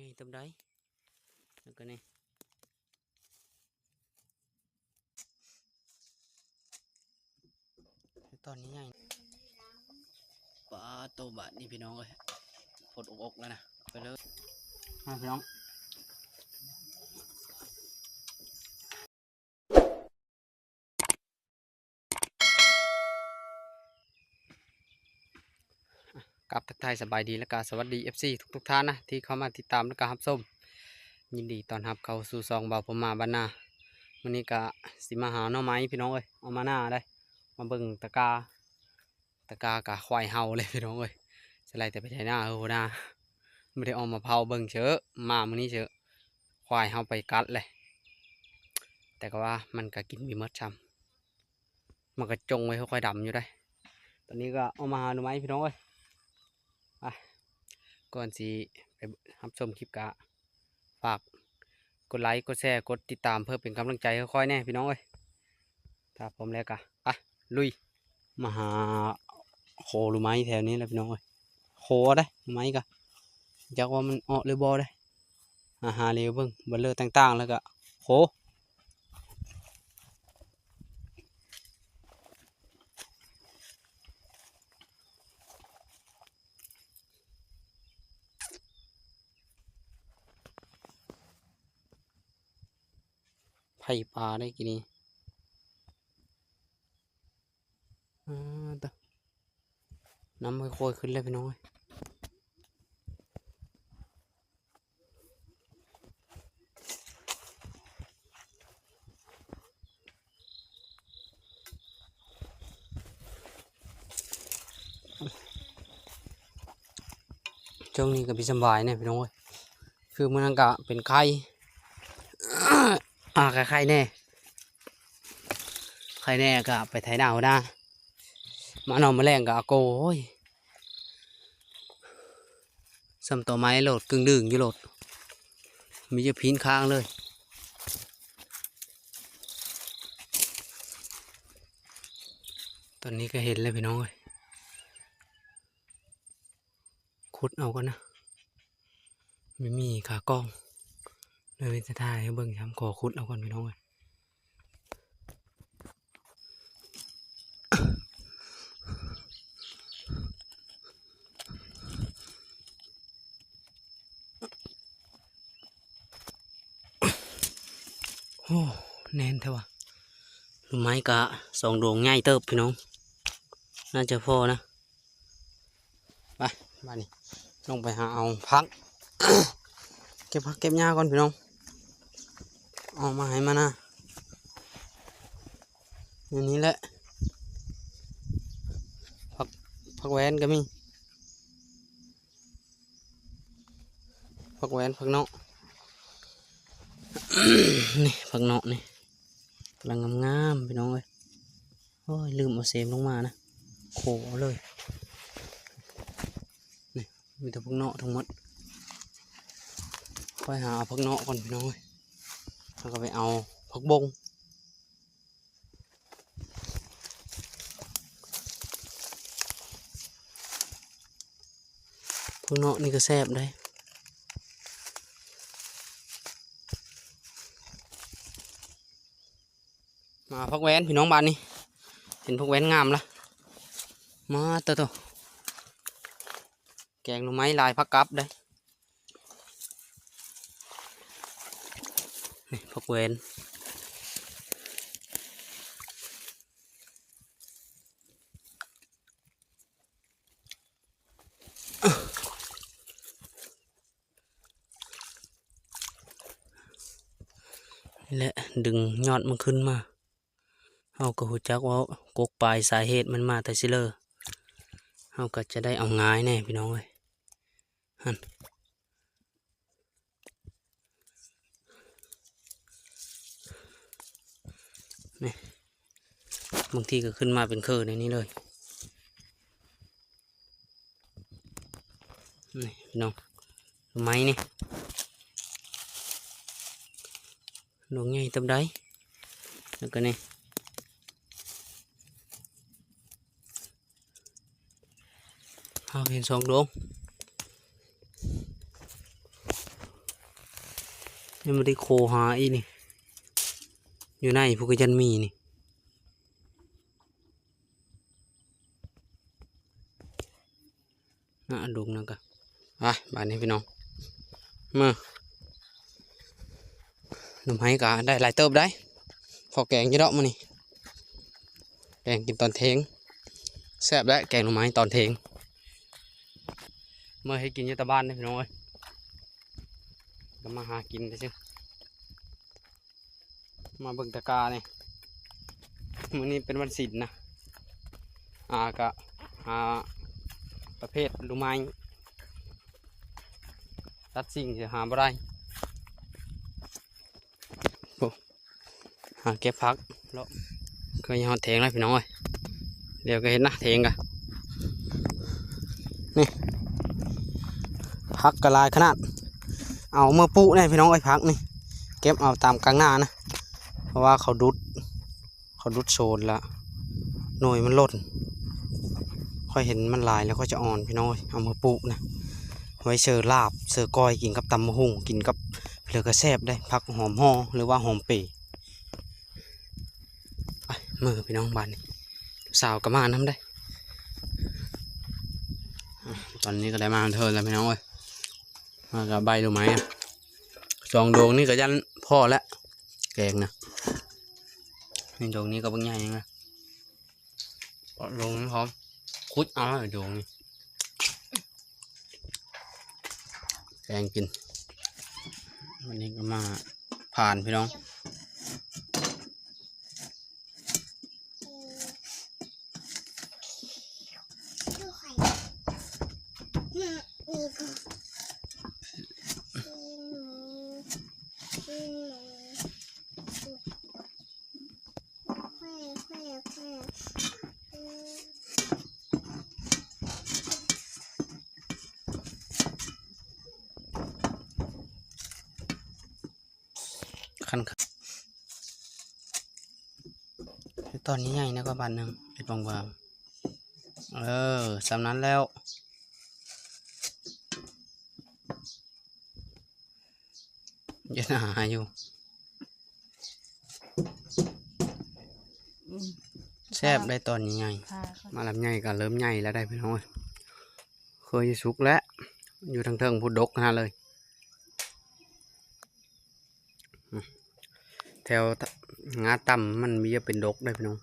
ນີ້ຕົວໃດ ແລ້ວກໍນີ້ ຕອນນີ້ໃຫຍ່ ປາໂຕ ບາດນີ້ພີ່ນ້ອງເອີຍ ພົດອົກໆແລ້ວນະ ໄປເລີຍ ມາພີ່ນ້ອງ. ກາບທັກທາຍສະບາຍດີ ແລະກະສະຫວັດດີ ເອັຟຊີ ທຸກໆທ່ານນະ ທີ່ເຂົ້າມາຕິດຕາມ ແລະກະຮັບຊົມ. ຍິນດີຕ້ອນຮັບເຂົ້າສູ່ຊ່ອງບ່າວພົມມາບ້ານນາ. ມື້ນີ້ກະຊິມາຫາໜໍ່ໄມ້ພີ່ນ້ອງເອີຍ ເອົາມາໜ້າໄດ໋ ມາເບິ່ງຕະກາ ຕະກາກະຄວາຍເຫົ່າເລີຍພີ່ນ້ອງເອີຍ ສະໄລແຕ່ໄປໄຖນາ ເອີ ຫົວໜ້າ ບໍ່ໄດ້ອອກມາເຝົ້າເບິ່ງເຊີ ມາມື້ນີ້ເຊີ ຄວາຍເຮົາໄປກັດເລີຍ ແຕ່ກໍວ່າມັນກະກິນບໍ່ໝົດຊ້ຳ ມັນກະຈົ່ງໄວ້ຄ່ອຍໆດຳຢູ່ໄດ໋. ຕອນນີ້ກໍອອກມາຫາໜໍ່ໄມ້ພີ່ນ້ອງເອີຍ ໄປ ກ່ອນຊິໄປຮັບຊົມຄລິບກະ ຝາກກົດໄລ ກົດແຊ ກົດຕິດຕາມ ເພື່ອເປັນກຳລັງໃຈໃຫ້ຂ້ອຍແດ່ພີ່ນ້ອງເອີຍ. ຖ້າພ້ອມແລ້ວກະໄປລຸຍ ມາຫາໂຄໜໍ່ໄມ້ແຖວນີ້ແຫຼະພີ່ນ້ອງເອີຍ. ໂຄເດ້ໜໍ່ໄມ້ກະ ຈັກວ່າມັນເອາະຫຼືບໍ່ເດ້. ຫາ ຫາເລວເບິ່ງ ບັນເລີຕ່າງໆ ແລ້ວກະໂຄ. ໄຜ່ປາໄດ້ກີ້ນີ້ ອາ ຕະ ນ້ຳຄ່ອຍໆຂຶ້ນແລ້ວພີ່ນ້ອງເອີຍ. ຊ່ວງນີ້ກໍມີສຳບາຍແດ່ພີ່ນ້ອງເອີຍ ຄືມື້ນັ້ນກໍເປັນໄຂ້ ອາ ໄຂ້ໆແດ່ ໄຂ້ແດ່ກໍໄປໄຖນາຫົວໜ້າ ມານອນມາແລງກໍໂກຍ ສ່ຳຕໍໄມ້ໂລດ ກຶ່ງດຶງຢູ່ໂລດ ມີແຕ່ພີນຄ້າງເລີຍ. ຕອນນີ້ກໍເຫັນແລ້ວພີ່ນ້ອງເອີຍ ຂຸດເອົາກ່ອນນະ ມີມີຂາກ້ອງ ເລີຍມີແຕ່ຖ່າຍໃຫ້ເບິ່ງຊ້ຳ ຂໍຂຸດເອົາກ່ອນພີ່ນ້ອງເອີຍ. ໂອ້ ແໜ້ນແທ້ວ່າ ໜໍ່ໄມ້ກະສອງດວງໃຫຍ່ເຕີບພີ່ນ້ອງ ໜ້າຈະພໍນະ. ໄປ ບາດນີ້ລົງໄປຫາເອົາຜັກ ເກັບຜັກເກັບຫຍ້າກ່ອນພີ່ນ້ອງ ເອົາມາໃຫ້ມານາ ແນວນີ້ແຫຼະ ຜັກ ຜັກແວ່ນກໍມີ ຜັກແວ່ນ ຜັກເນາະ ນີ້ ຜັກເນາະນີ້ ກຳລັງງາມໆ ພີ່ນ້ອງເອີຍ. ໂອ້ຍ ລືມເອົາເສມລົງມານະ ໂຄເອົາເລີຍ ນີ້ ມີແຕ່ຜັກເນາະທັງໝົດ ຂ້ອຍຫາເອົາຜັກເນາະກ່ອນພີ່ນ້ອງເອີຍ ແລ້ວກໍໄປເອົາຜັກບົ້ງ. ຜັກເນາະນີ້ກໍແຊບເດ້. ມາຜັກແວ່ນພີ່ນ້ອງ ບາດນີ້ເຫັນຜັກແວ່ນງາມລະ ມາເຕີໂຕ ແກງໜໍ່ໄມ້ລາຍຜັກກັບເດ້. ນີ້ ຜັກແວ່ນ ແລະ ດຶງຍອດມັນຂຶ້ນມາ. ເຮົາກໍຮູ້ຈັກວ່າກົກປາຍສາເຫດມັນມາແຕ່ຊິເລີ ເຮົາກໍຈະໄດ້ເອົາງ່າຍແດ່ພີ່ນ້ອງເອີຍ ຫັ້ນ ນີ້ ບາງທີກໍຂຶ້ນມາເປັນເຄີແນວນີ້ເລີຍ. ນີ້ພີ່ນ້ອງ ດອກໄມ້ນີ້ ດອກໃຫຍ່ເຕີບໃດ. ແລ້ວກໍນີ້ ເຮົາເຫັນສອງດອກ. ຍັງບໍ່ໄດ້ໂຄຫາອີກນີ້ ຢູ່ໃນພຸ້ນກໍຍັງມີນີ້. ນະ ດົງນັ້ນກະ ອ່ະ ບາດນີ້ພີ່ນ້ອງ ມາ ໜໍ່ໄມ້ກະໄດ້ຫຼາຍເຕີບໄດ໋ ພໍແກງຢູ່ດອກມື້ນີ້ ແກງກິນຕອນເທີ່ຍງ ແຊບແຫຼະ ແກງໜໍ່ໄມ້ຕອນເທີ່ຍງ ເມື່ອເຮັດກິນຢູ່ແຕ່ບ້ານເດ້ພີ່ນ້ອງເອີຍ ກໍມາຫາກິນໄດ້ຊື່. ມາເບິ່ງຕະການີ້ ມື້ນີ້ເປັນວັນສິນນະ ອ່າ ກະຫາປະເພດໜໍ່ໄມ້ ຕັດສິ່ງຊິຫາບໍ່ໄດ້ ໂອ້ ຫາເກັບຜັກເລາະ ເຄີຍຮອດແຖງແລ້ວພີ່ນ້ອງເອີຍ. ດຽວກໍເຫັນນະ ເຖງກະ ນີ້ ຜັກກໍຫຼາຍຂະໜາດ ເອົາມາປູກແດ່ພີ່ນ້ອງເອີຍ ຜັກນີ້ ເກັບເອົາຕາມກາງນານະ ເພາະວ່າເຂົາດຸດ ເຂົາດຸດໂຊນລະ ໜ່ວຍມັນຫຼົ່ນ ຂ້ອຍເຫັນມັນຫຼາຍແລ້ວຂ້ອຍຈະອ່ອນພີ່ນ້ອງເອີຍ ເອົາມາປູກນະ ໄວ້ເສີລາບ ເສີກ້ອຍ ກິນກັບຕຳບັກຫຸ່ງ ກິນກັບເຫຼືອກະແຊບເດ້ ຜັກຫອມຫໍ່ ຫຼືວ່າຫອມເປ. ໄປ ເມືອພີ່ນ້ອງ ບາດນີ້ ສາວກໍມານຳເດ້ ອ່ະ ຕອນນີ້ກໍໄດ້ມາເທີນແລ້ວພີ່ນ້ອງເອີຍ ມາກັບໃບດອກໄມ້ ອ່ະ ສອງດວງນີ້ກໍຢ້ານພໍ້ແລ້ວ ແກງນະ ນີ້ດວງນີ້ກໍບັກໃຫຍ່ນະ ດວງນີ້ພ້ອມ ຂຸດເອົາດວງນີ້ ແກງກິນ ວັນນີ້ກໍມາຜ່ານພີ່ນ້ອງ. ຄັນ ຕອນໃຫຍ່ໆ ນະກໍບາດໜຶ່ງ ເຮັດບາງໆ ເອີ ສ່ຳນັ້ນແລ້ວ ເຮັດໜ້າຢູ່ ແຊບໄດ໋ຕອນໃຫຍ່ໆ ມາລຳໃຫຍ່ກໍເລີ່ມໃຫຍ່ແລ້ວໄດ໋ພີ່ນ້ອງເອີຍ ເຄີຍສຸກແລ້ວ ຢູ່ທາງເທິງພຸ້ນດົກຂະໜາດເລີຍ. ແຖວງາຕ່ຳມັນມີເປັນດົກໄດ໋ພີ່ນ້ອງ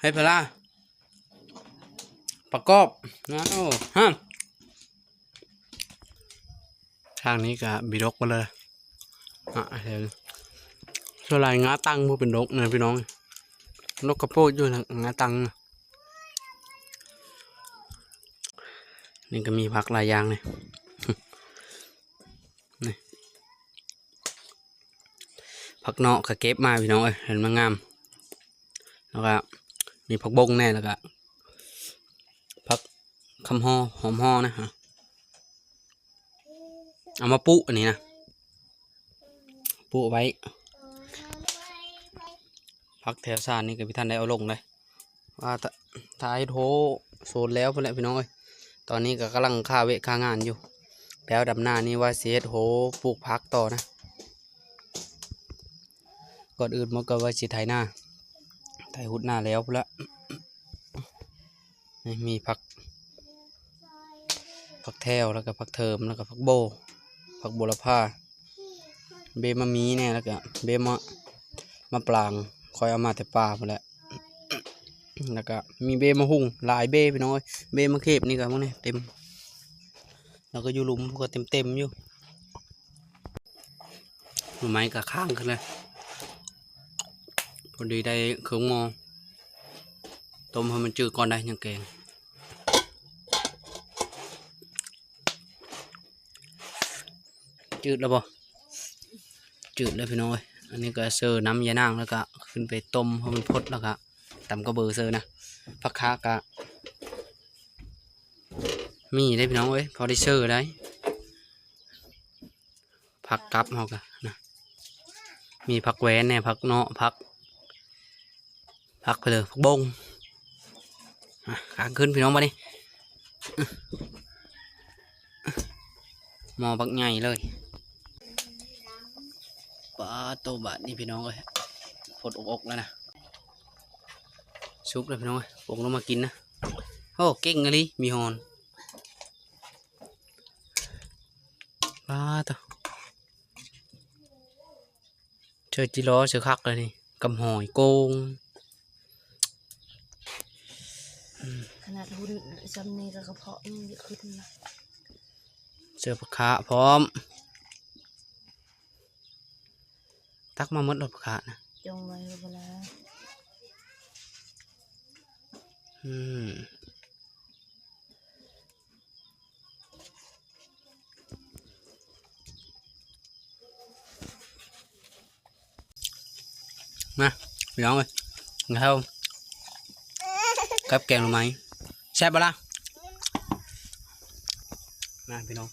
ເຮັດພະລາ ປະກອບ ໂອ້ ຮະ ທາງນີ້ກະມີດົກເບິດເລີຍ ອ່ະ ສ່ວນຫຼາຍງາຕັງບໍ່ເປັນດົກນະພີ່ນ້ອງ ດົກກະໂພດຢູ່ນະ ງາຕັງນະ. ນີ້ກໍມີຜັກຫຼາຍຢ່າງນີ້ ນີ້ ຜັກເນາະກໍເກັບມາພີ່ນ້ອງເອີຍ ເຫັນມັນງາມ ແລ້ວກໍມີຜັກບົ້ງແດ່ ແລ້ວກໍຜັກຄຳຫໍ່ ຫອມຫໍ່ນະ ເອົາມາປູກອັນນີ້ນະ ປູກໄວ້ ຜັກແຖວຊານນີ້ກໍບໍ່ທັນໄດ້ເອົາລົງເດ້ ວ່າຖ້າເຮັດໂຮໂຊນແລ້ວພຸ້ນແຫຼະພີ່ນ້ອງເອີຍ ຕອນນີ້ກໍກຳລັງຄາວຽກຄາງານຢູ່ ແລ້ວດຳໜ້ານີ້ວ່າຊິເຮັດໂຮປູກຜັກຕໍ່ນະ ກ່ອນອື່ນໝົດກໍວ່າຊິໄຖນາ ໄຖຮຸດນາແລ້ວພຸ້ນລະ ນີ້ມີຜັກ ຜັກແຖວ ແລ້ວກໍຜັກເທີມ ແລ້ວກໍຜັກໂບ ຜັກໂບລະພາ ເບ້ມະມີແດ່ ແລ້ວກໍເບ້ມະ ມະປາງ ຂ້ອຍເອົາມາແຕ່ປ່າພຸ້ນແຫຼະ ແລ້ວກໍມີເບ້ມະຫຸ່ງ ຫຼາຍເບ້ພີ່ນ້ອງເອີຍ ເບ້ມະເຂບນີ້ກໍໝົດນີ້ເຕັມ ແລ້ວກໍຢູ່ລຸ່ມພຸ້ນກໍເຕັມໆຢູ່. ໜໍ່ໄມ້ກໍຄ້າງຂຶ້ນເລີຍ ພໍດີໄດ້ເຄິ່ງໝໍ້ ຕົ້ມໃຫ້ມັນຈືດກ່ອນໄດ໋ ຍັງແກງ ຈືດແລ້ວບໍ່? ຈືດແລ້ວພີ່ນ້ອງເອີຍ ອັນນີ້ກໍເຊີນ້ຳຢານາງ ແລ້ວກໍຂຶ້ນໄປຕົ້ມໃຫ້ມັນຟົດ ແລ້ວກໍຕຳກະເບີເຊີນະ ຜັກຄາກະມີເດ້ພີ່ນ້ອງເອີຍ ພໍໄດ້ເຊີໄດ້. ຜັກກັບເຮົາກະນະ ມີຜັກແຫວນແດ່ ຜັກເນາະ ຜັກ ຜັກເພີ ຜັກບົ້ງ ອ່ະ ຂ້າງຂຶ້ນພີ່ນ້ອງບາດນີ້. ໝໍ້ບັກໃຫຍ່ເລີຍ. ປາໂຕ ບາດນີ້ພີ່ນ້ອງເອີຍ ຟົດອົກໆແລ້ວນະ. ສຸກແລ້ວພີ່ນ້ອງເອີຍ ປົງລົງມາກິນນະ. ໂອ້ ເກັ່ງອີ່ຫຼີ ມີຫອນ. ປາໂຕ ເຈີຈິລໍເສືອຄັກເລີຍນີ້ ກັບຫອຍໂກງ. ຂະໜາດຫຸ່ນຊ່ຳນີ້ ແລ້ວກະເພາະຍັງຢາກຂຶ້ນນະ. ເສືອຜັກຂາພ້ອມ. ຕັກມາໝົດໂລດຜັກຂານະ. ຈົ່ງໄວ້ເວລາ. ອືມ. ມາພີ່ນ້ອງເອີຍ ກິນເຂົ້າກັບແກງໜໍ່ໄມ້ ແຊບບໍ່ລະ? ມາພີ່ນ້ອງ.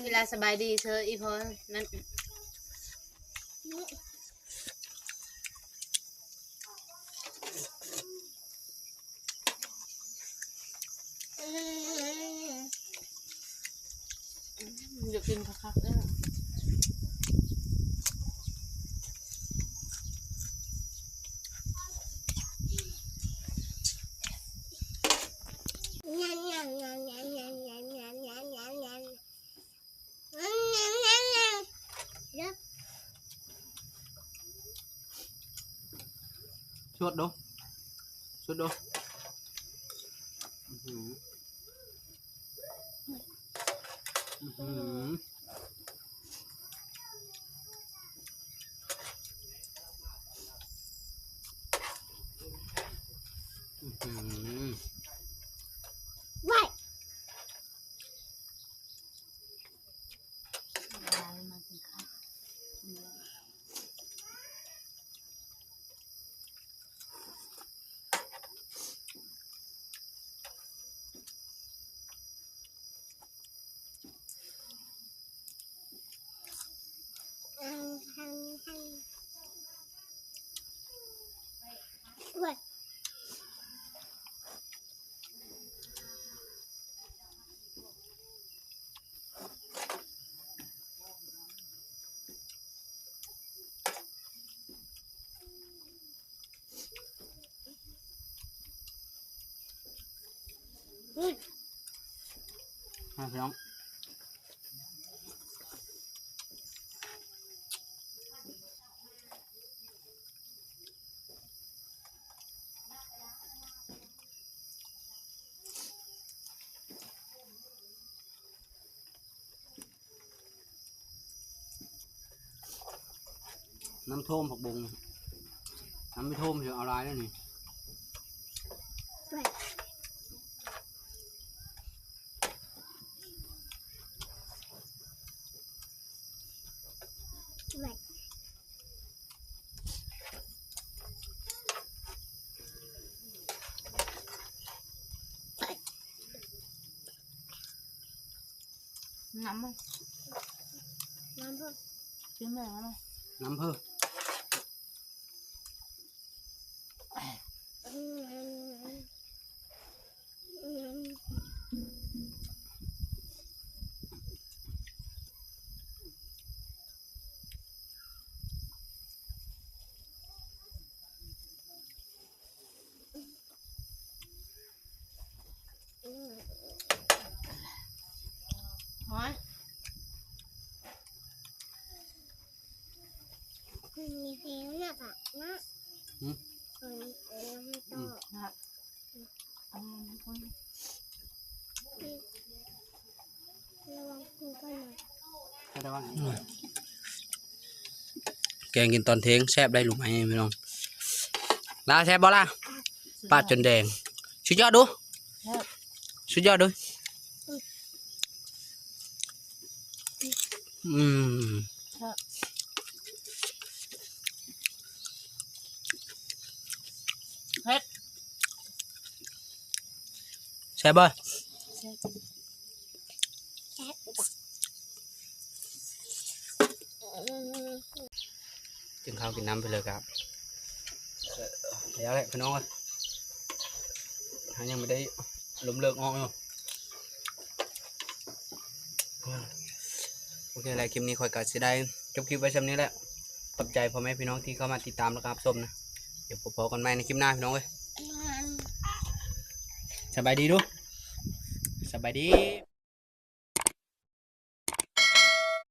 ເວລາສະບາຍດີເຊີອີ່ພໍ່ນັ້ນ. ຢາກກິນຄັກໆເດີ. ຊວດດູ ຊວດດູ. ອືຫື ອືຫື ອືຫື ວ້າຍ. ມາພີ່ນ້ອງ. ນ້ຳຖ້ວມຜັກບົງ ນ້ຳໄມ່ຖ້ວມຊິເອົາຫຼາຍເດ້ນີ້. ນ້ຳ ນ້ຳເພິ່ນ ກິນແມ່ນ້ຳ ນ້ຳເພິ່ນ. ຮ້ອນ ມີເພງໜັກອະເນາະ. ຫືມ ເອີ ເອີ ເນາະ. ແກງກິນຕອນທ່ຽງແຊບໄດ໋ ລູກໄມ້ພີ່ນ້ອງ. ລາ ແຊບບໍ່ລາ? ປາດຈົນແດງ ສຸດຍອດດູ ສຸດຍອດດູ. ອືມ ເຜັດ ແຊບບໍ່? ແຊບ ກິນເຂົ້າກິນນ້ຳໄປເລີຍກະ ແລ້ວແຫຼະພີ່ນ້ອງເອີຍ ເຮົາຍັງບໍ່ໄດ້ລົມເລີກອອກຢູ່. ໂອເຄແຫຼະ ຄລິບນີ້ຂ້ອຍກໍຊິໄດ້ຈົບຄລິບໄວ້ຊ່ຳນີ້ແຫຼະ. ຂອບໃຈພໍ່ແມ່ພີ່ນ້ອງທີ່ເຂົ້າມາຕິດຕາມ ແລ້ວກໍຮັບຊົມນະ. ດຽວພົບພໍ້ກັນໃໝ່ໃນຄລິບໜ້າພີ່ນ້ອງເອີຍ. ສະບາຍດີດູ. ສະບາຍດີ.